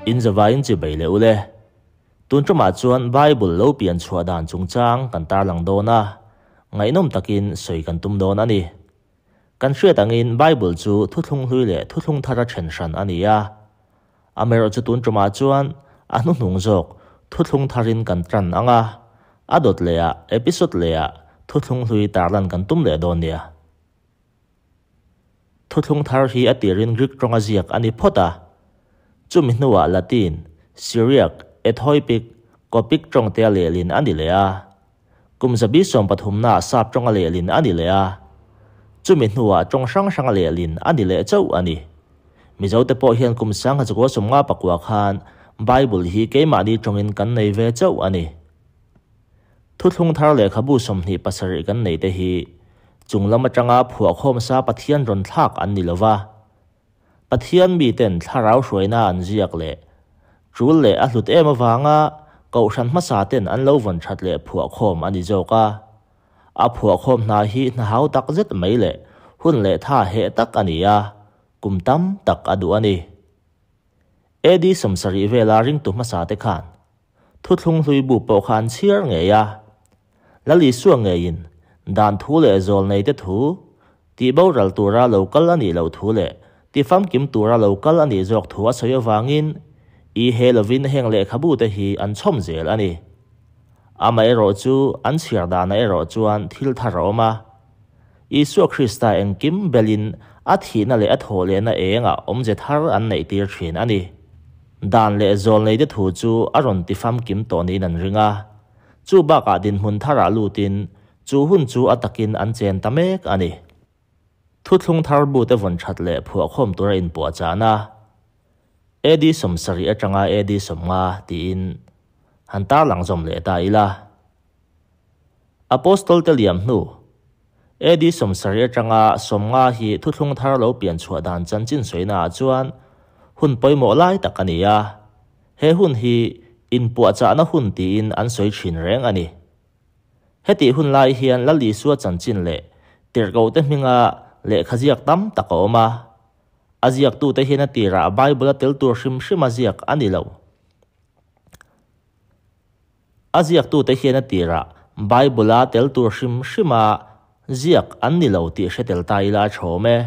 In zavaiin chibei leh ule. Tun tumah chuan Bible lo pian chhuah dan chungchang kan tarlang dawn a, ngaihnawm takin sawi kan tum dawn a ni. Kan hriat angin Bible chu thuthlung hlui leh thuthlung thara then hran a ni a. Amaherawhchu tun tumah chuan a hnuhnung zawk thuthlung tharin kan tan ang a, a dawt lehah episode lehah thuthlung hlui tarlan kan tum leh dawn nia. Thuthlung thar hi a tirin Greek tawnga ziak a ni phawt a, chumi hnuah Latin, Syriac, Ethiopic, Coptic tawng te a lehlin a ni leh a. Kum zabi sawmpathumnaah sap tawnga lehlin a ni leh a, chumi hnuah tawng hrang hranga lehlin a ni leh chauh a ni. Mizote pawh hian kum sangha chakua sawmnga pakua khan Bible hi keimahni tawngin kan nei ve chauh a ni. Thuthlung thar lehkhabu 27 kan neite hi chung lam atanga phuahkhawm sa Pathian rawn thlak an ni lova. Pathian miten thlarau hruaina an ziak leh tul leh a hlut em awanga kohhran hmasa ten an lo vawn that leh phuahkhawm a ni zawk a. A phuahkhawm hna hi hna hau tak zet mai leh hun leh tha heh tak a ni a, kum tam tak a duh a ni. AD 70 vela ringtu hmasa te khan thuthlung hlui bu pawh kha an chhiar ngei a. Lal Isua ngeiin dan thu leh zawl nei te thu ti boral tura lo kal a nih loh thu leh ti famkim tura lo kal a nih zawk thu a sawi awangin i he lovin heng lehkhabu te hi an chhawm zel a ni. Amaherawh chu an chhiar dana erawh chuan thil thar a awm a. Isua Krista engkim belin a thihna leh a thaw lehna engah awmze thar an neih tir thin a ni. Dan leh zawl nei te thu chu a rawn ti famkim tawh niin an ring a. Chu bakah dinhmun tharah lutin chu hun chu a takin an chen ta mek a ni. Thuthlung thar bu te vawn that leh phuahkhawm tura inpuahchahna AD 70 atanga AD 50 tiin han tarlang zawm leh ta ila. Apostol te liam hnu AD 70 atanga 50 hi thuthlung thar lo pian chhuah dan chanchin sawiina ah chuan hun pawimawh lai tak a ni a. He hun hi inpuahchahna hun tiin an sawi thin reng a ni. Heti hun lai hian Lal Isua chanchin leh tirhkoh te hminga lehkha ziak tam tak a awm a. A ziaktute hian a tirah Bible a tel tur hrim hrim a ziak a ni lo. A ziaktute hian a tirah Bible a tel tur hrim hrim a ziak an ni lo tih hre tel ta ila a thawm e.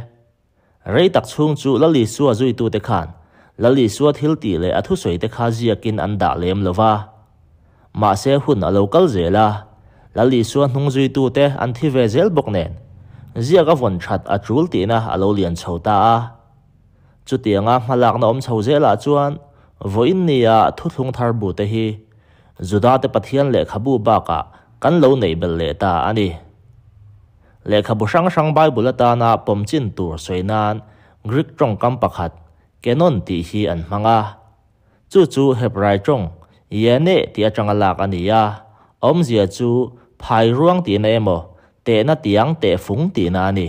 Rei tak chhung chu Lal Isua zuitute khan Lal Isua thil tih leh a thusawi te kha ziakin an dah lem lova. Mahse hun a lo kal zel a, Lal Isua hnung zuitute an thi ve zel bawk nen ziak a vawn that a tul tihna a lo lian chho ta a. Chutianga hmalakna awm chho zelah chuan vawiin nia thuthlung thar bu te hi Juda te Pathian lehkhabu bakah kan lo nei bel leh ta a ni. Lehkhabu hrang hrang Bible atana pawm chin tur sawi nan Greek tawngkam pakhat canon tih hi an hmang a. Chu chu Hebrai tawng yene ti atanga lak a ni a. Awmzia chu phai ruang tihna emaw tehna tiang teh fung tihna a ni.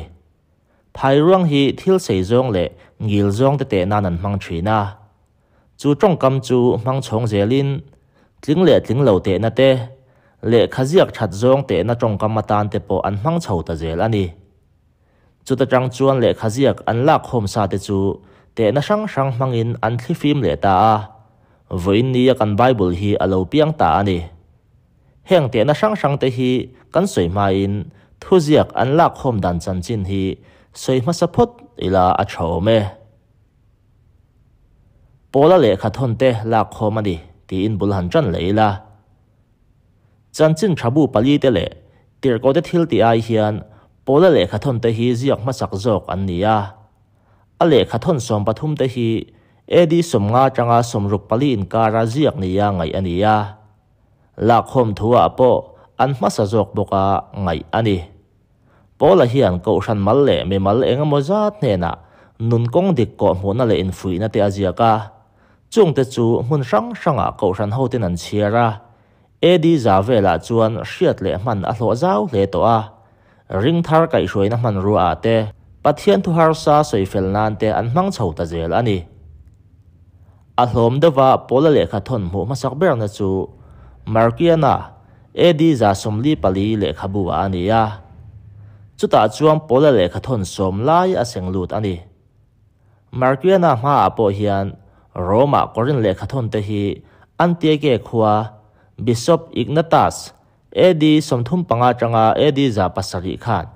Phai ruang hi thil sei zawng leh ngil zawng te tehnan an hmang thin a. Chu tawngkam chu hmang chhawng zelin tling leh tling lo tehna te lehkha ziak that zawng tehna tawngkam atan te pawh an hmang chho ta zel a ni. Chuta tang chuan lehkha ziak an lak khawm sa te chu tehna hrang hrang hmangin an thlifim leh ta a. Vawiin nia kan Bible hi a lo piang ta a ni. Heng tehna hrang hrang te hi kan sawi hmain thu ziak an lak khawm dan chanchin hi sawi hmasa phawt ila a thawm e. Pawla lehkha thawn te lak khawm a ni tiin bul han tan leh ila. Chanchin thabu pali te leh tirhkoh te thil ti ai hian pawla lehkha thawn te hi ziak hmasak zawk an ni a. A lehkha thawn 13 te hi AD 50 atanga 64 inkara ziak nia ngaih a ni a. Lak khawm thu ah pawh an hmasa zawk bawka ngaih a ni. Pawla hian kohhran mal leh mi mal engemaw zat hnenah nun kawng dik kawh hmuhna leh infuihna te a ziak a. Chung te chu hmun hrang hrangah kohhran ho ten an chhiar a. AD za velah chuan hriat leh hman a hlawh zau hle tawh a. Ring thar kaihhruaina hman ruah ah te Pathian thu harsa sawi fel nan te an hmang chho ta zel a ni. A hlawm deuha pawla lehkha thawn hmuh hmasak berna chu Markiana AD za 44 lehkhabu ah a ni a. Chutah chuan pawla lehkha thawn 10 lai a seng lut a ni. Markiana hmaah pawh hian Rome-a Korinth lehkhathawn te hi Antiake khua Bishop Ignatius, AD 35 atanga AD 700 khan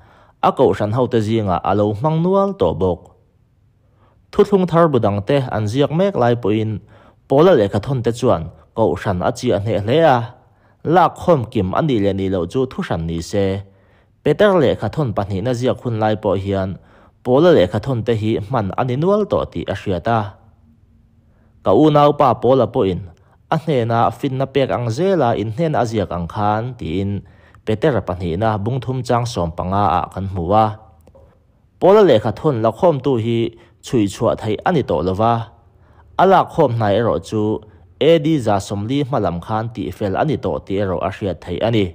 a kohhran hote zingah a lo hmang nual tawh bawk. Thuthlung thar bu dangte an ziak mek lai pawhin Paula lehkhathawn te chuan kohhran a chiah hneh hle a, lak khawm kim a nih leh nih loh chu thuhran ni se. Peter lehkhathawn pahnihna ziak hun lai pawh hian Paula lehkhathawn te hi hman a ni nual tawh tih a hriat a. Ka unaupa Paula pawhin a hnena finna pek ang zela in hnena a ziak ang khan tiin Petera pahnihna bungthum chang 15 ah kan hmu a. Paula lehkhathawn lakhawmtu hi chhui chhuah theih a ni tawh lova, a lakkhawm hnai erawh chu AD 140 hma lam khan tihfel a ni tawh tih erawh a hriat theih a ni.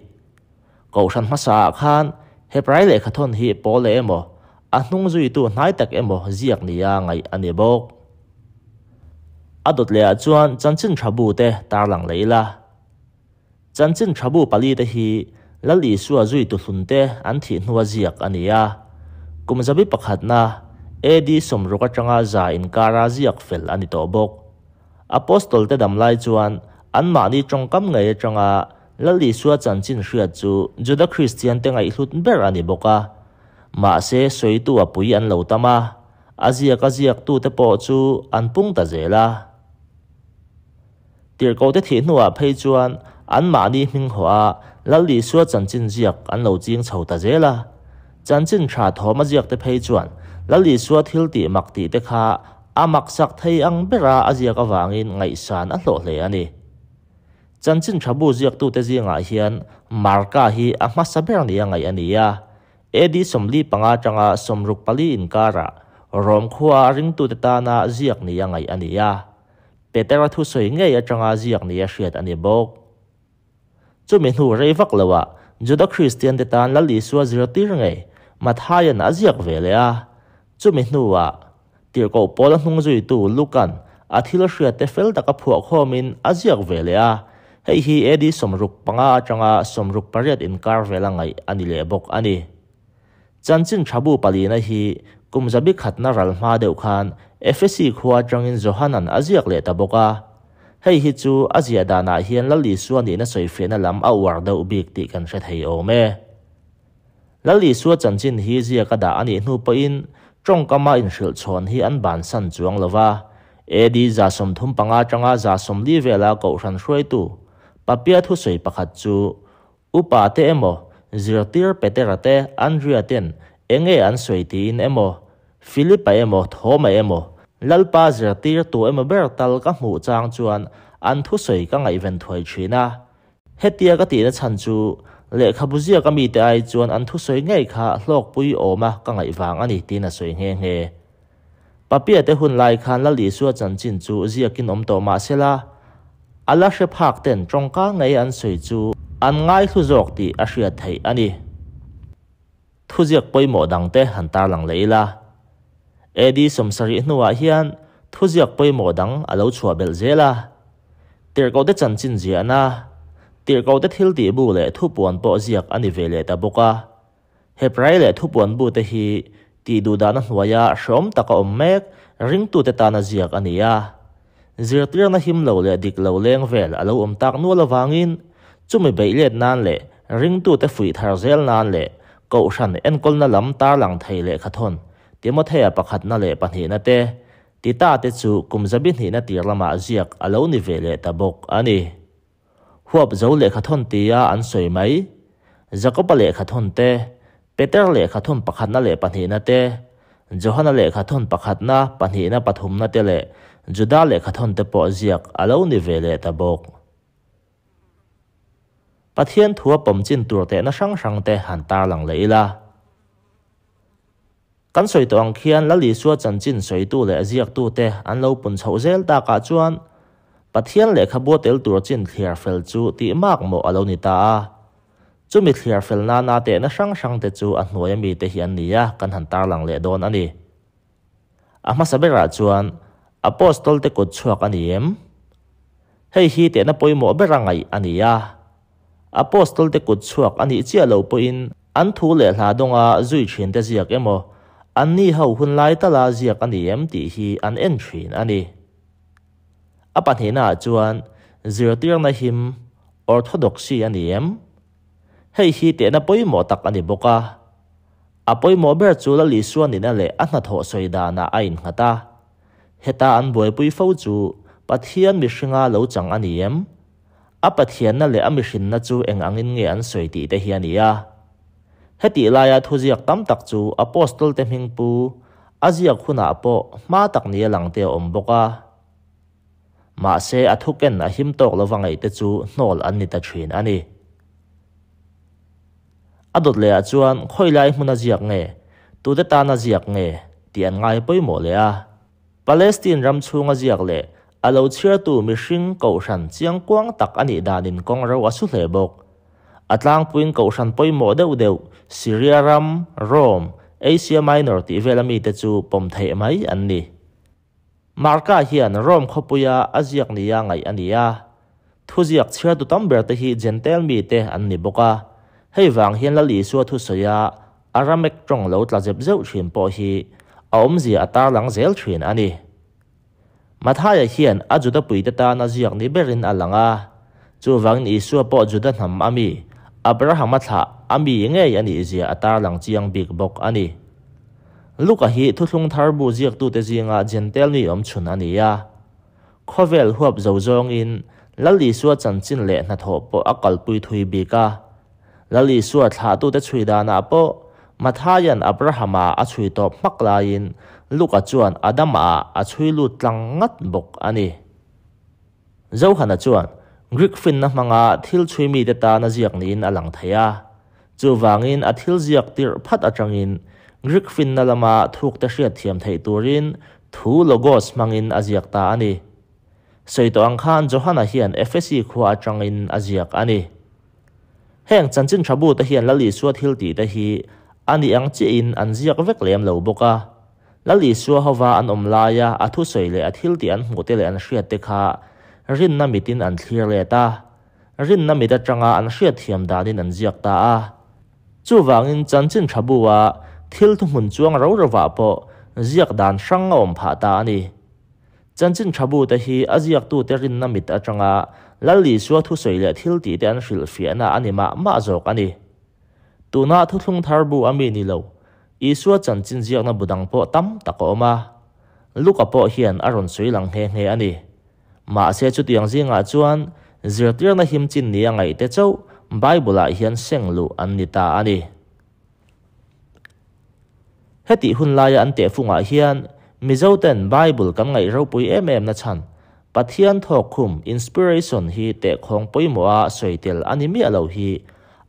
Kohhran hmasa ah khan Hebrai lehkhathawn hi Paula emaw, a hnung zuitu hnai tak emaw ziak nia ngaih a ni bawk. A dawt leh ah chuan chanchin tha bu te tarlang leh ila. Chanchin tha bu pali te hi Lal Isua zuitu hlun te an thih hnua ziak a ni a. Kum zabi pakhatna AD 60 atanga 100 inkara ziak fel a ni tawh bawk. Apostol te dam lai chuan anmahni tawngkam ngei atanga Lal Isua chanchin hriat chu Juda Kristian te ngaihhlut ber a ni bawk a. Mahse sawitu a pui an lo tam a, a ziak a ziaktu te pawh chu an pung ta zel a. Tirhkoh te thih hnuah phei chuan anmahni hming haw a Lal Isua chanchin ziak an lo ching chho ta zel a. Chanchin tha thawm a ziak te phei chuan Lal Isua thil tih mak tih te kha a maksak thei ang bera a ziak avangin ngaihsan a hlawh hle a ni. Chanchin tha bu ziaktute zingah hian Marka hi a hmasa ber nia ngaih a ni a. AD 45 atanga 64 inkarah Rom khua ringtute tana ziak nia ngaih a ni a. Petera thusawi ngei atanga ziak nia hriat a ni bawk. Chumi hnu rei vak loah Juda Kristian te tan Lal Isua zirtir ngei Matthaian a ziak ve leh a. Chumi hnuah Tirhkoh Paula hnung zuitu Lukan a thil hriat te fel taka phuah khawmin a ziak ve leh a. Hei hi AD 65 atanga 68 inkar vela ngaih a ni leh bawk a ni. Chanchin tha bu palina hi kum zabi khatna ral hma deuh khan Efesi khua atangin Johanan a ziak leh ta bawk a. Hei hi chu a ziah danah hian Lal Isua nihna sawifiahna lam a uar deuh bik tih kan hre thei awm e. Lal Isua chanchin hi ziak a dah a nih hnu pawhin tawngkama inhrilh chhawn hi an bansan chuang lova. AD 135 atanga 140 vela kohhran hruaitu Papia thusawi pakhat chu Upa te emaw, zirtir Petera te, Andrea ten enge an sawi tiin emaw, Philipa emaw, Thoma emaw, Lalpa zirtir tu emaw ber tal ka hmuh chang chuan an thusawi ka ngaihven thuai thin a. Hetia ka tihna chhan chu lehkhabu ziaka mite ai chuan an thusawi ngei kha hlawkpui awma ka ngaih vang a ni tiin a sawi nghe nghe. Papia te hun lai khan Lal Isua chanchin chu ziakin awm tawh mahsela a la hre phak ten tawngka ngei an sawi chu an ngaihlu zawk tih a hriat theih a ni. Thuziak pawimawh dangte han tarlang leh ila. AD 70 hnuah hian thuziak pawimawh dang a lo chhuah belh zel a. Tirhkoh te chanchin ziahna, tirhkoh te thil tih bu leh thupuan pawh ziak a ni ve leh ta bawk a. Hebrai leh thupuan bu te hi tih duhdahna hnuaia hreawm taka awm mek ringtute tana ziak a ni a. Zirtirna him lo leh dik lo leng vel a lo awm tak nual avangin chumi beih let nan leh ringtute fuih thar zel nan leh kohhran enkawlna lam tarlang thei lehkhathawn Timothea pakhatna leh pahnihna te Tita te chu kum zabi hnihna tir lamah ziak a lo ni ve leh ta bawk a ni. Huap zo lehkhathawn tia an sawi mai. Jakoba lehkhathawn te, Peter lehkhathawn pakhatna leh pahnihna te, Johana lehkhathawn pakhatna, pahnihna, pathumna te leh Juda lehkhathawn te pawh ziak a lo ni ve leh ta bawk. Pathian thua pawm chin tur tehna hrang hrang te han tarlang leh ila. Kan sawi tawh ang khian Lal Isua chanchin sawitu leh ziaktute an lo pun chhoh zel takah chuan Pathian lehkhabu tel tur chin thliar fel chu tih mak mawh a lo ni ta a. Chumi thliar fel nana tehna hrang hrang te chu a hnuai ami te hi an ni a, kan han tarlang leh dawn a ni. A hmasa berah chuan Apostol te kut chhuak a ni em? Hei hi tehna pawimawh bera ngaih a ni a. Apostol te kut chhuak a nih chiah lo pawhin an thu leh hla dawnga zui thin te ziak emaw, an ni ho hun lai tala ziak a ni em tih hi an en thin a ni. A pahnihnaah chuan zirtirna him, orthodoxy, a ni em? Hei hi tehna pawimawh tak a ni bawk a. A pawimawh ber chu Lal Isua nihna leh a hnathawh sawi danah a innghat a. Heta an buaipui fo chu Pathian mihringa lo chang a ni em? A Pathianna leh a mihrinna chu eng angin nge an sawi tih te hi a ni a. Hetih laia thuziak tam tak chu Apostle te hming pu a ziak hunah pawh hma tak nia lang te a awm bawk a. Mahse a thuken a him tawk lova ngaih te chu hnawl an ni ta thin a ni. A dawt lehah chuan khawilai hmuna ziak nge, tute tana ziak nge tih an ngai pawimawh leh a. Palestine ram chhunga ziak leh a lo chhiartu mihring kohhran chiangkuang tak a nih danin kawng ro a su hle bawk. A tlangpuiin kohhran pawimawh deuh deuh Syria ram, Rome, Asia Minor tih vela mite chu pawm theih mai an ni. Marka hian Rome khawpuia a ziak nia ngaih a ni a. Thuziak chhiartu tam berte hi Jentail mite an ni bawk a. Hei vang hian Lal Isua thusawia Aramaic tawng lo tla zep zeuh thin pawh hi a awmzia a tarlang zel thin a ni. Mathaia hian a Juda puite tana ziak ni berin a lang a, chuvangin Isua pawh Juda hnam a mi, Abrahama thlah a mi ngei a nihzia a tarlang chiang bik bawk a ni. Luka hi Thuthlung Thar bu ziaktute zinga Jentail mi awmchhun a ni a. Khawvel huap zo zawngin Lal Isua chanchin leh hnathawh pawh a kalpui thui bik a. Lal Isua thlahtute chhui danah pawh Mathaia'n Abrahama a chhui tawp hmak laiin Luka chuan Adama-ah a chhui lut tlang ngat bawk a ni. Johana chuan Greek finna hmanga thil chhui mite tana ziak niin a lang thei a. Chuvangin a thil ziak tirh phat atangin Greek finna lama thukte hriatthiam theih turin thu logos hmangin a ziak ta a ni. Sawi tawh ang khan Johana hian Efesi khua atangin a ziak a ni. Heng chanchin tha bu te hian Lal Isua thil tih te hi a nih ang chiahin an ziak vek lem lo bawk a. Lal Isua hova an awm laia a thusawi leh a thil tih an hmuh te leh an hriat te kha rinna mitin an thlir let a, rinna mit atanga an hriatthiam danin an ziak ta a. Chuvangin chanchin tha bu a thil thuhmun chuang ro rovah pawh ziak dan hrang a awm phah ta a ni. Chanchin tha bute hi a ziaktute rinna mit atanga Lal Isua thusawi leh thil tihte an hrilhfiahna a ni mah mah zawk a ni. Tuna thuthlung thar bu a mi ni lo, Isua chanchin ziakna bu dang pawh tam tak a awm a. Luka pawh hian a rawn sawi lang nghe nghe a ni. Mahse chutiang zingah chuan zirtirna him chin nia ngaihte chauh Bible-ah hian seng luh an ni ta a ni. Hetih hun laia an tehfungah hian Mizoten Bible kan ngaih ropui em em na chhan Pathian thawkkhum, inspiration, hi tehkhawng pawimawha sawi tel a ni miah lo hi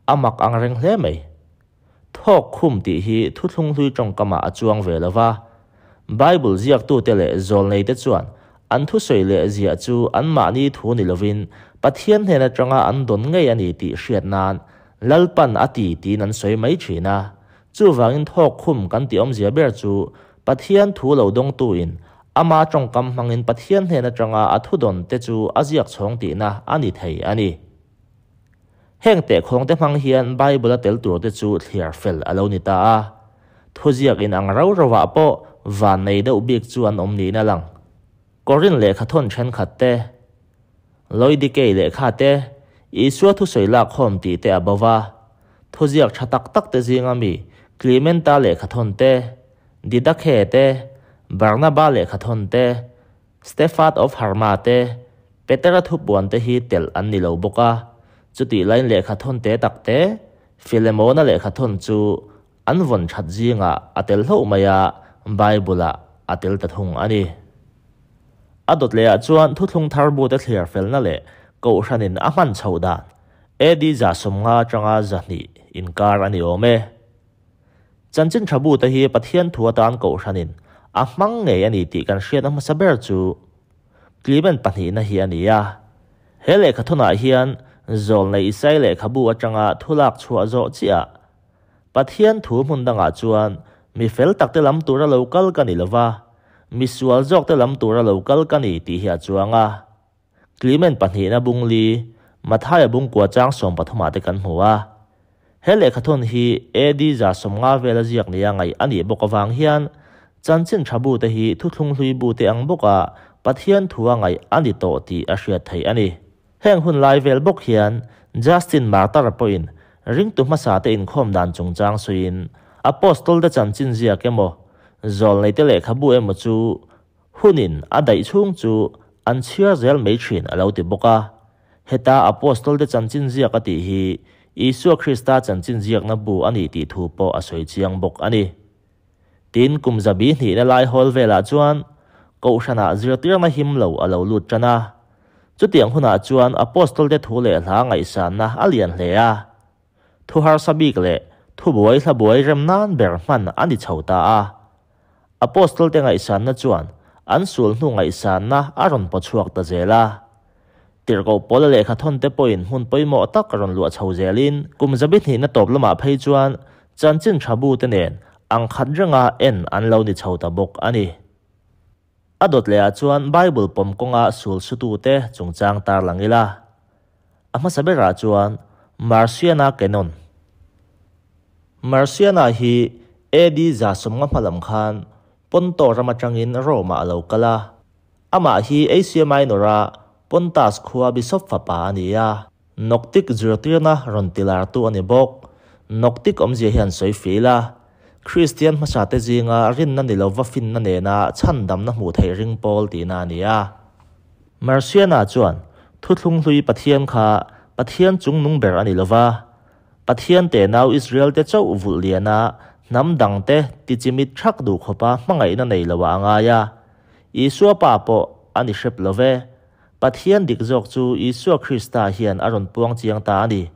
a mak ang reng hle mai. Thawkkhum tih hi thuthlung hlui tawngkamah a chuang ve lo va, Bible ziaktute leh zawlneite chuan an thusawi leh ziah chu anmahni thu ni lovin Pathian hnen atanga an dawn ngei a ni tih hriat nan Lalpan a ti tiin an sawi mai thin a, chuvangin thawk khum kan tih awmzia ber chu Pathian thu lo dawngtuin ama tawngkam hmangin Pathian hnen atanga a thudawn te chu a ziak chhawng tihna a ni thei a ni. Heng tehkhawngte hmang hian Bible a tel tur te chu thliar fel a lo ni ta a, thuziak inang rau rauah pawh van nei deuh bik chu an awm niin a lang. Korin lehkha thawn thenkhat te, Loidikei lehkha te, Isua thusawi lakkhawm tih te a bo va. Thuziak tha tak tak te zinga mi Clementa lehkha thawn te, Didakhe te, Barnaba lehkha thawn te, Stefat of Harma te, Petera thupuan te hi telh an ni lo bawk a. Chutih laiin lehkha thawn te tak te, Philemona lehkha thawn chu An vawn that zingah a tel hlauh mai a, Bible-ah a tel ta thung a ni. A dawt lehah chuan thuthlung thar bute thliar felna leh kohhranin a hman chhoh dan AD 150 atanga 200 inkar a ni awm e. Chanchin tha bute hi Pathian thu atan kohhranin a hmang ngei a ni tih kan hriatna hmasa ber chu Clement pahnihna hi a ni a. He lehkhathawnah hian Zawlnei Isai lehkhabu atanga thulak chhuah zawh chiah Pathian thu hmun dangah chuan mi fel takte lam tura lo kal ka ni lova, mi sual zawkte lam tura lo kal ka ni tih hi a chuang a. Clement pahnihna bung li, Mathaia bung kua chang 13 te kan hmu a. He lehkhathawn hi AD 150 vela ziak nia ngaih a nih bawk avang hian chanchin tha bu te hi thuthlung hlui bu te ang bawka Pathian thua ngaih a ni tawh tih a hriat theih a ni. Heng hun lai vel bawk hian Justin Martyr pawhin ringtu hmasate inkhawm dan chungchang sawiin Apostol-te chanchin ziak emaw, zawlneite lehkhabu emaw chu hunin a daih chhung chu an chhiar zel mai thin a lo ti bawk a. Heta Apostol-te chanchin ziak a tih hi Isua Krista chanchin ziakna bu a ni tih thu pawh a sawi chiang bawk a ni. Tin, kum zabi hnihna lai hawl velah chuan Kohhranah zirtirna him lo a lo lut tan a. Chutiang hunah chuan Apostol-te thu leh hla ngaihsanna a lian hle a. Thu harsa bik leh thubuai hlabuai rem nan ber hman a ni chho ta a. Apostol-te ngaihsanna chuan an sul hnu ngaihsanna a rawn paw chhuak ta zel a. Tirhkoh Paula lehkha thawnte pawhin hmun pawimawh tak rawn luah chho zelin kum zabi hnihna tawp lamah phei chuan chanchin tha bute nen ang khat renga en an lo ni chho ta bawk a ni. A dawt lehah chuan Bible pawm kawnga sul sutute chungchang tarlang ila. A hmasa berah chuan Marciana Canon. Marciana hi AD 150 hma lam khan Ponto ram atangin Rome-ah a lo kal a. Amah hi Asia Minor-a Pontus khua bishop fapa a ni a, Noctic zirtirna rawn tilartu a ni bawk. Noctic awmzia hian sawi fil a, Kristian hmasate zinga rinna ni lova finna nena chhandamna hmuh theih ring pawl tihna a ni a. Marciana chuan Thuthlung hlui Pathian kha Pathian chungnung ber a ni lova, Pathian tenau Israel-te chauh vulh liana hnam dangte tichimit thak duh khawpa hmangaihna nei loah a ngai a. Isua Pa pawh a ni hrep lo ve. Pathian dik zawk chu Isua Krista hian a rawn puang chiang ta a ni.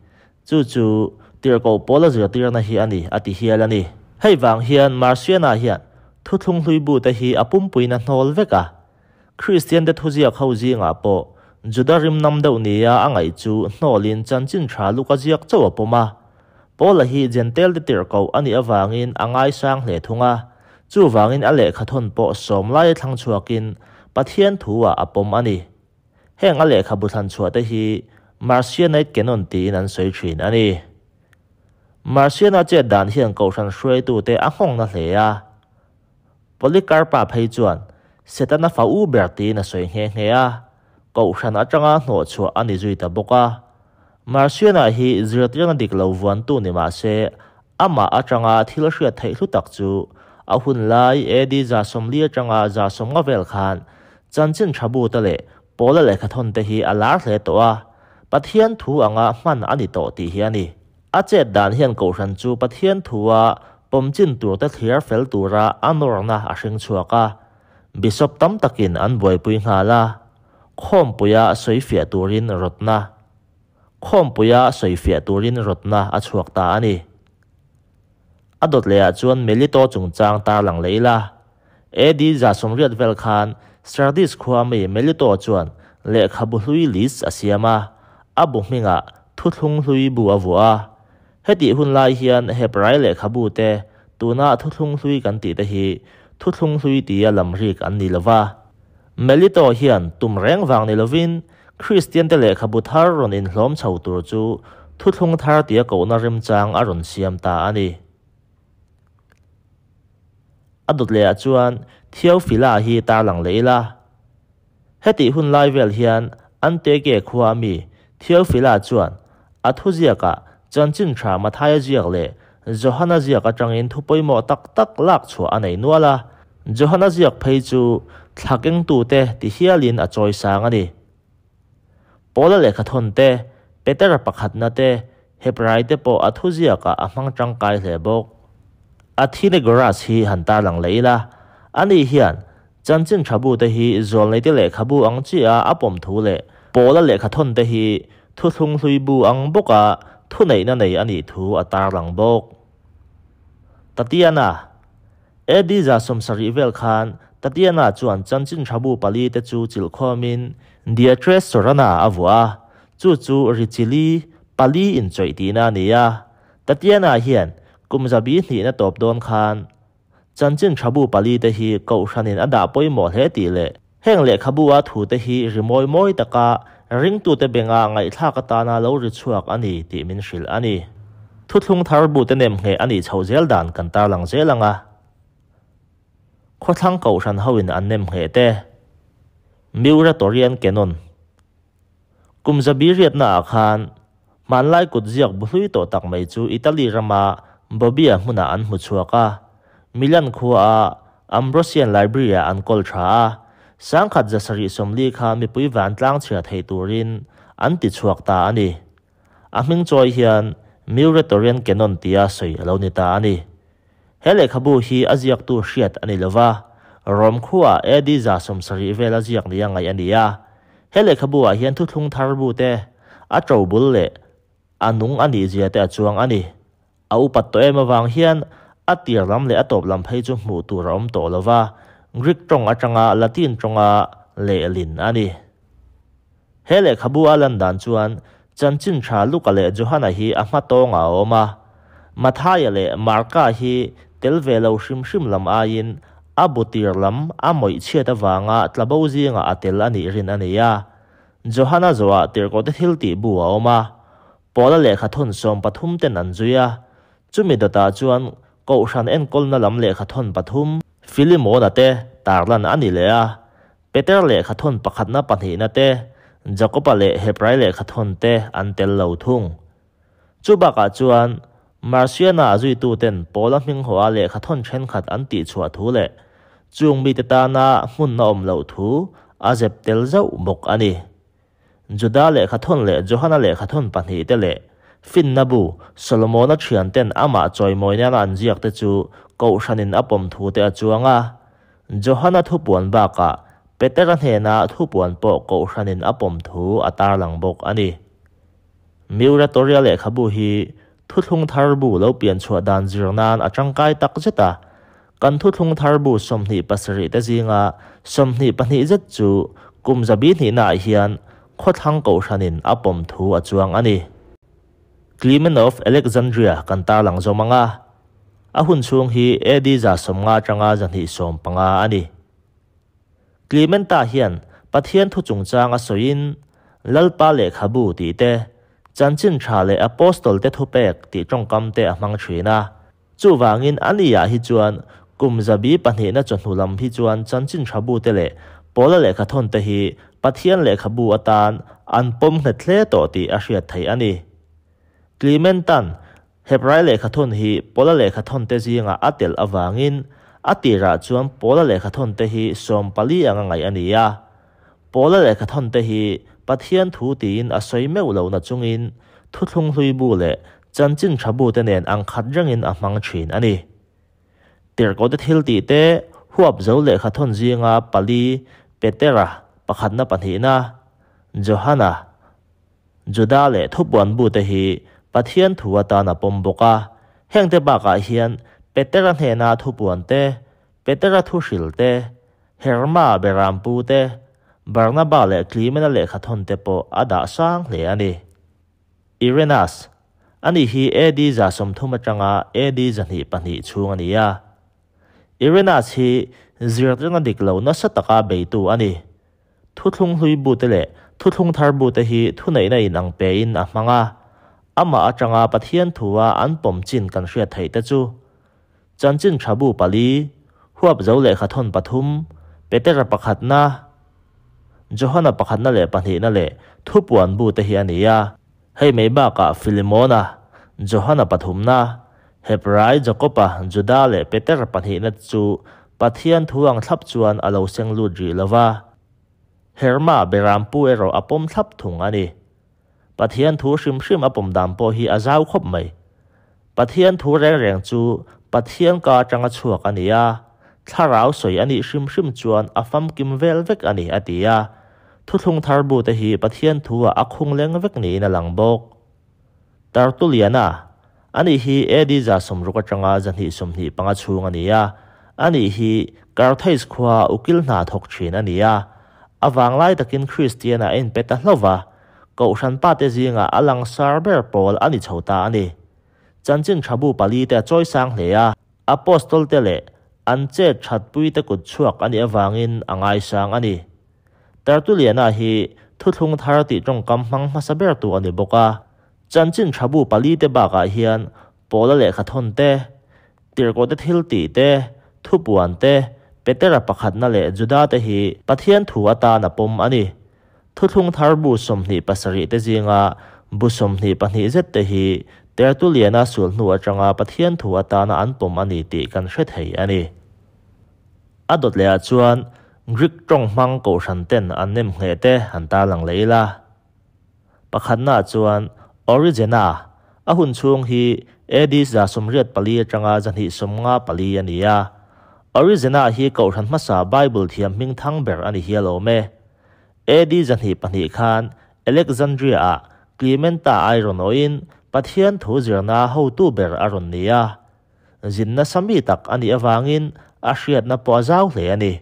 Chu chu Tirhkoh Paula zirtirna hi a ni, a ti hial a ni. Hei vang hian Marciana hian thuthlung hlui bute hi a pumpuiin a hnawl vek a. Kristiante thuziak ho zingah pawh Juda rimnam deuh nia a ngaih chu hnawlin chanchin tha luk a ziak chauh a pawm a. Paula hi Jentail-te tirhkoh a nih avangin a ngaisang hle thung a, chuvangin a lehkha thawn pawh sawm laia thlang chhuakin Pathian thu-ah a pawm a ni. Heng a lehkhabu thlan chhuahte hi Marcionite Canon tiin an sawi thin a ni. Marciona chet dan hian kohhran hruaitute a nghawngna hle a. Polycarpa phei chuan Setana fa u ber tiin a sawi nghe nghe a, kohhran atanga hnawhchhuah a ni zui ta bawk a. Marciona hi zirtirna dik lo vuantu ni mah se, amah atanga thil hriat theih hlu tak chu a hun lai AD 140 atanga 150 vel khan chanchin tha bu te leh Paula lehkhathawn te hi a lar hle tawh a, Pathian thu anga hman a ni tawh tih hi a ni. A chet dan hian kohhran chu Pathian thua pawm chin turte thliar fel tura a nawrna a hring chhuak a, Bishop tam takin an buaipui nghal a, khawmpuia sawifiah turin rawtna khawmpuia sawifiah turin rawtna a chhuak ta a ni. A dawt lehah chuan Melito chungchang tarlang leh ila, AD 180 vel khan Sardis khua mi Melito chuan lehkhabu hlui list a siam a, a bu hmingah Thuthlung Hlui bu a vuah a. Hetih hun lai hian Hebrai lehkhabu te, tuna Thuthlung Hlui kan tih te hi Thuthlung Hlui tia lam rik an ni lova. Melito hian tum reng vang ni lovin Kristiante lehkhabu thar rawn inhlawm chho tur chu Thuthlung Thar tia kohna remchang a rawn siam ta a ni. A dawt lehah chuan Theophila hi tarlang leh ila. Hetih hun lai vel hian Antiokia khua ami Theophila chuan a thuziakah chanchin tha Mathaia ziak leh Johana ziak atangin thu pawimawh tak tak lak chhuah a nei nual a, Johana ziak phei chu thla kengtute ti hialin a chawi sang a ni. Paula lehkhathawn te, Petera pakhatna te, Hebrai te pawh a thuziakah a hmang tangkai hle bawk. Athenagoras hi han tarlang leh ila, ani hian Chanchin tha bu te hi zawlneite lehkhabu ang chiah a pawm thu leh Paula lehkhathawn te hi thuthlung hlui bu ang bawka thuneihna nei a nih thu a tarlang bawk. Tatiana, AD 70 vel khan Tatiana chuan chanchin tha bu pali te chu chilhkhawmin Diatres Sorana a vuah a, chu chu Richili pali inchawih tihna a ni a. Tatiana hian kum zabi hnihna tawp dawn khan Chanchin thabu pali te hi Kohhranin a dah pawimawh hle tih leh heng lehkhabu a thu te hi ri mawi mawi taka ringtute benga ngaihthlak atana lo ri chhuak a ni tih min hrilh a ni. Thuthlung thar bu te nem ngheh a nih chhoh zel dan kan tarlang zel ang a. Khawthlang Kohhran hoin an nem ngheh te. Muratorian Canon. Kum zabi riatnaah khan hmanlai kutziak bu hlui tawh tak mai chu Italy rama Bobbia hmunah an hmu chhuak a, Milan khuaa Ambrosian Library-ah an kawl tha a, 1740 kha mipui vantlang chhiar thei turin an ti chhuak ta a ni. A hming chawi hian Muratorian Canon tia sawi a lo ni ta a ni. He lehkhabu hi a ziaktu hriat a ni lo va, Rom khuaa AD 70 vela ziak nia ngaih a ni a. He lehkhabu-ah hian thuthlung thar bu te, a to bul leh a nung a nih zia te a chuang a ni. A upat tawh em avang hian a tir lam leh a tawp lam phei chu hmuh tur a awm tawh lo va, Greek tawng atanga Latin tawnga lehlin a ni. He lehkhabu a lan dan chuan chanchin tha Luka leh Johana hi a hma tawngah a awm a. Mathaia leh Marka hi tel ve lo hrim hrim lam aiin a bu tir lam a mawih chhiat avanga tlabo zingah a tel a nih rin a ni a. Johana zawhah tirhkohte thil tih bu a awm a. Paula lehkha thawn 13 ten an zui a. Chumi dawtah chuan Kohhran enkawlna lam lehkha thawn pathum, Filimona te tarlan a ni leh a. Peter lehkha thawn pakhatna pahnihna te, Jakoba leh Hebrai lehkha thawn te an tel lo thung. Chu bakah chuan, Marciana a zuituten Paula hming haw a lehkha thawn thenkhat an tihchhuah thu leh chung mite tana hmunna awm loh thu a zep tel zauh bawk a ni. Juda lehkha thawn leh Johana lehkha thawn pahnihte leh Finna bu, Solomona thianten amah chawimawi nana an ziak te chu Kohhranin a pawm thu te a chuang a. Johana thupuan bakah Petera hnena thupuan pawh Kohhranin a pawm thu a tarlang bawk a ni. Muratoria lehkhabu hi Thuthlung Thar bu lo pian chhuah dan zir nan a tangkai tak zet a. Kan Thuthlung Thar bu 27 te zinga 22 zet chu kum zabi hnihnaah hian khawthlang Kohhranin a pawm thu a chuang a ni. Clement of Alexandria kan tarlang zawm ang a, a hun chhung hi AD 150 atanga 215 a ni. Clementa hian Pathian thu chungchang a sawiin Lalpa lehkhabu tih te, Chanchin Tha leh Apostol te thupek tih tawngkam te a hmang thin a. Chuvangin a niah hi chuan kum zabi pahnihna chawhnu lam hi chuan Chanchin Tha bu te leh Paula lehkhathawn te hi Pathian lehkhabu atan an pawm nghet hle tawh tih a hriat theih a ni. Clementa'n Hebrai lehkhathawn hi Paula lehkhathawn te zingah a telh avangin a tirah chuan Paula lehkhathawn te hi 14 anga ngaih a ni a. Paula lehkhathawn te hi Pathian thu tiin a sawi meuh lo na chungin thuthlung hlui bu leh chanchin tha bu te nen ang khat rengin a hmang thin a ni. Tirhkohte thil tih te huap zo lehkhathawn zinga pali Petera pakhatna pahnihna, Johana, Juda leh thupuan bu te hi Pathian thu atan a pawm bawk a. Hengte bakah hian Petera hnena thupuan te, Petera thuhril te, Herma Berampu te, Barnaba leh Clemena lehkhathawn te pawh a dah sang hle a ni. Irenaeus, Ani hi AD 130 atanga AD 202 chhung a ni a. Irenaeus hi zirtirna dik lo nasa taka beitu a ni. Thuthlung hlui bu te leh thuthlung thar bu te hi thuneihna in ang pein a hmang a. Amah atanga Pathian thua an pawm chin kan hriat theih te chu Chanchin Tha bu pali, huap zo lehkha thawn pathum, Petera pakhatna, Johana pakhatna leh pahnihna leh thupuan bu te hi a ni a. Hei mai bakah Filimona, Johana pathumna, Hebrai, Jakoba, Juda leh Petera pahnihna chu Pathian thu ang thlap chuan a lo seng lut rih lo va. Herma Berampu erawh a pawm thlap thung a ni. Pathian thu hrim hrim a pawm dan pawh hi a zau khawp mai. Pathian thu reng reng chu Pathian ka atanga chhuak a ni a, thlarau sawi a nih hrim hrim chuan a famkim vel vek a ni a ti a. Thuthlung thar bu te hi Pathian thu ah a khung leng vek niin a lang bawk. Tertulliana, Ani hi AD 160 atanga 225 chhung a ni a, ani hi Carthage khua ukil hna thawk thin a ni a. A vanglai takin Kristian a inpe ta hlauh va, Kohhran pate zingah a langsar ber pawl a ni chho ta a ni. Chanchin tha bu pali te a chawi sang hle a, Apostol te leh an chet thatpui te kut chhuak a nih avangin a ngaisang a ni. Tertulliana hi thuthlung thar tih tawngkam hmang hmasa ber tu a ni bawk a. Chanchin tha bu pali te bakah hian Paula lehkhathawn te, tirhkohte thil tih te, thupuan te, Petera pakhatna leh Juda te hi Pathian thu atan a pawm a ni. Thuthlung thar bu 27 te zinga bu 22 zet te hi Tertullian-a sulhnu atanga Pathian thu atana an pawm a ni tih kan hre thei a ni. A dawt lehah chuan Greek tawng hmang kohhran ten an nem ngheh te han tarlang leh ila. Pakhatnaah chuan Origena a hun chhung hi AD 184 atanga 254 a ni a. Origena hi kohhran hmasa Bible thiam hming thang ber a ni hial awm e. AD 202 khan Alexandria-ah Clementa ai rawn awhin Pathian thu zirna hotu ber a rawn ni a. Zin nasa mi tak a nih avangin a hriatna pawh a zau hle a ni.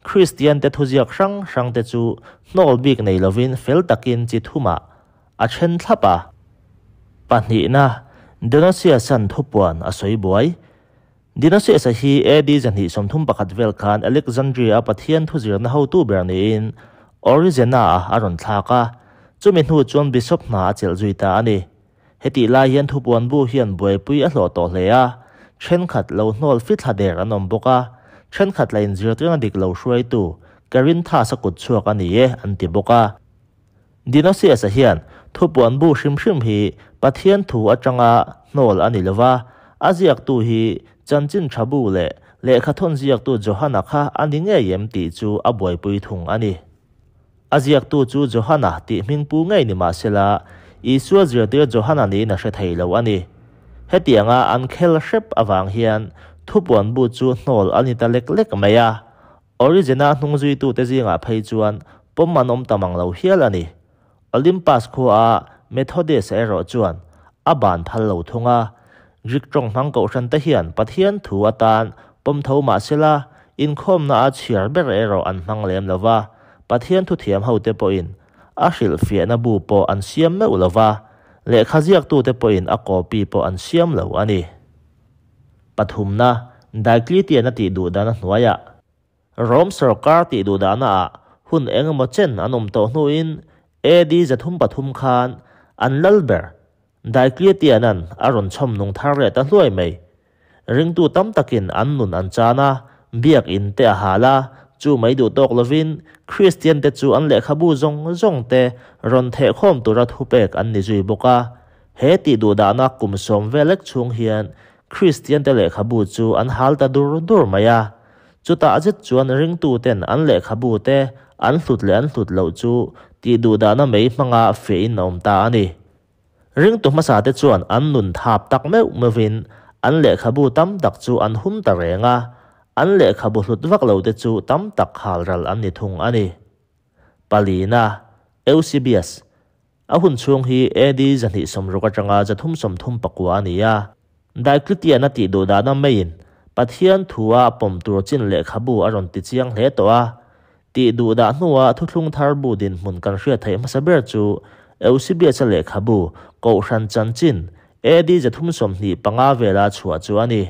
Kristiante thuziak hrang hrangte chu hnawl bik nei lovin fel takin chi thumah a then thlap a. Pahnihna, Dionysius-a'n thupuan a sawi buai. Dionysius-a hi AD 231 vel khan Alexandria-a Pathian thuzirna hotu ber niin Origena-a a rawn thlak a, chumi hnu chuan bishop hna a chelh zui ta a ni. Hetih lai hian thupuan bu hian buaipui a hlawh tawh hle a, thenkhat lo hnawl fithla der an awm bawk a, thenkhat la inzirtirna dik lo hruaitu Corinthus-a kut chhuak a ni e an ti bawk a. Dionysius-a hian thupuan bu hrim hrim hi Pathian thu atanga hnawl a ni lo va, a ziaktu hi chanchin tha bu leh lehkhathawn ziaktu Johana kha a ni ngei em tih chu a buaipui thung a ni. A ziaktu chu Johana tih hming pu ngei ni mah sela, Isua zirtir Johana niin a hre thei lo a ni. Hetianga an khel hrep avang hian thupuan bu chu hnawl a ni ta lek lek mai a. Origena hnungzuitute zingah phei chuan pawm an awm ta mang lo hial a ni. Olympus khuaa Methodist erawh chuan a ban phal lo thung a. Greek tawng hmang kohhrante hian Pathian thu atan pawm tho mah sela, inkhawmna a chhiar ber erawh an hmang lem lo va, Pathian thuthiam hote pawhin a hrilhfiahna bu pawh an siam meuh lo va, lehkha ziaktute pawhin a copy pawh an siam lo a ni. Pathumna, Diocletian-a tih duhdana hnuaiah Rom sorkar tih duhdahnaah hun eng emaw chen an awm tawh hnuin AD 303 khan an lal ber Diocletian-a'n a rawn chhawm nung thar leh ta hluai mai. Ringtu tam takin an nun an chan a, biakinn te a hal a, chu mai duh tawk lovin Kristian te chu an lehkhabu zawng zawng te rawn thehkhawm tura thupek an ni zui bawk a. He tih duhdahna kum sawm vel lek chhung hian Kristian te lehkhabu chu an hal ta dur dur mai a. Chutah zet chuan ringtuten an lehkhabu te an hlut leh an hlut loh chu tih duhdahna mai hmanga fiahin a awm ta a ni. Ringtu hmasate chuan an nun thap tak meuh meuhin an lehkhabu tam tak chu an hum ta reng a, an lehkhabu hlut vak lote chu tam tak halral an ni thung a ni. Palina, Eusebius, A hun chhung hi AD 260 atanga 334 a ni a. Diocletian-a tih duhdahna maiin Pathian thua pawm tur chin lehkhabu a rawn ti chiang hle tawh a. Tih duhdah hnua thuthlung thar bu dinhmun kan hriat theih hmasa ber chu Eusebius-a lehkhabu Kohhran Chanchin AD 325 vela chhuah chu a ni.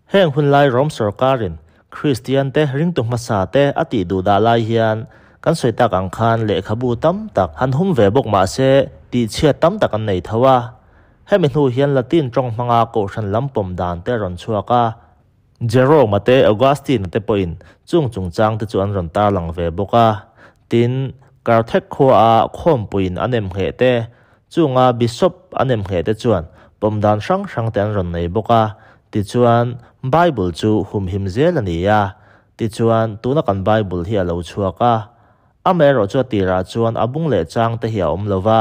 Heng hunlai Rom sorkarin Kristiante ringtu hmasa te a tih duhdah lai hian kan sawi tak ang khan lehkhabu tam tak han hum ve bawk mah se tihchhiat tam tak an nei tho a. Hemi hnu hian Latin tawng hmanga kohhran lam pawm dan te a rawn chhuak a. Jerome-a te Augustine-a te pawhin chung chungchang te chu an rawn tarlang ve bawk a. Tin, Carthage khuaa khawmpuiin a nem ngheh te, Chunga Bishop a nem ngheh te chuan pawm dan hrang hrang te an rawn nei bawk a, tichuan Bible chu humhim zel a ni a, tichuan tuna kan Bible hi a lo chhuak a. Amaherawh chu a tirah chuan a bung leh chang te hi a awm lo va.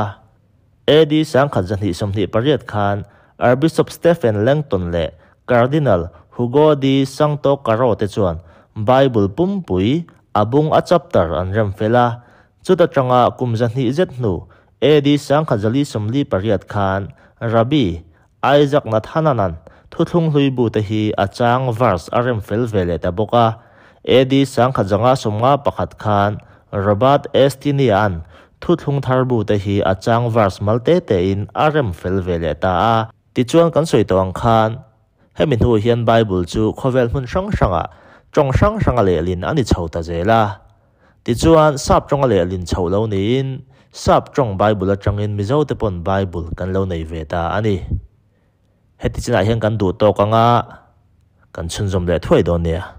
AD 1228 khan Archbishop Stephen Langton leh Cardinal Hugo de Sancto Caro te chuan Bible pumpui a bung a chapter an rem fel a, chuta tanga kum 200 zet hnu AD 1448 khan Rabbi Isaac Nathananan thuthlung hlui bu te hi a chang verse a rem fel ve leh ta bawk a. AD 1551 khan Robert Estienne-a'n thuthlung thar bu te hi a chang verse mal te tein a rem fel ve leh ta a. Tichuan kan sawi tawh ang khan hemi hnu hian Bible chu khawvel hmun hrang hrangah tawng hrang hranga lehlin a ni chho ta zel a. Tichuan, Sap tawnga lehlin chhoh lo niin, Sap tawng Bible atangin Mizote pawn Bible kan lo nei ve ta a ni. Heti chinah hian kan duh tawk anga kan chhunzawm leh thuai dawn nia.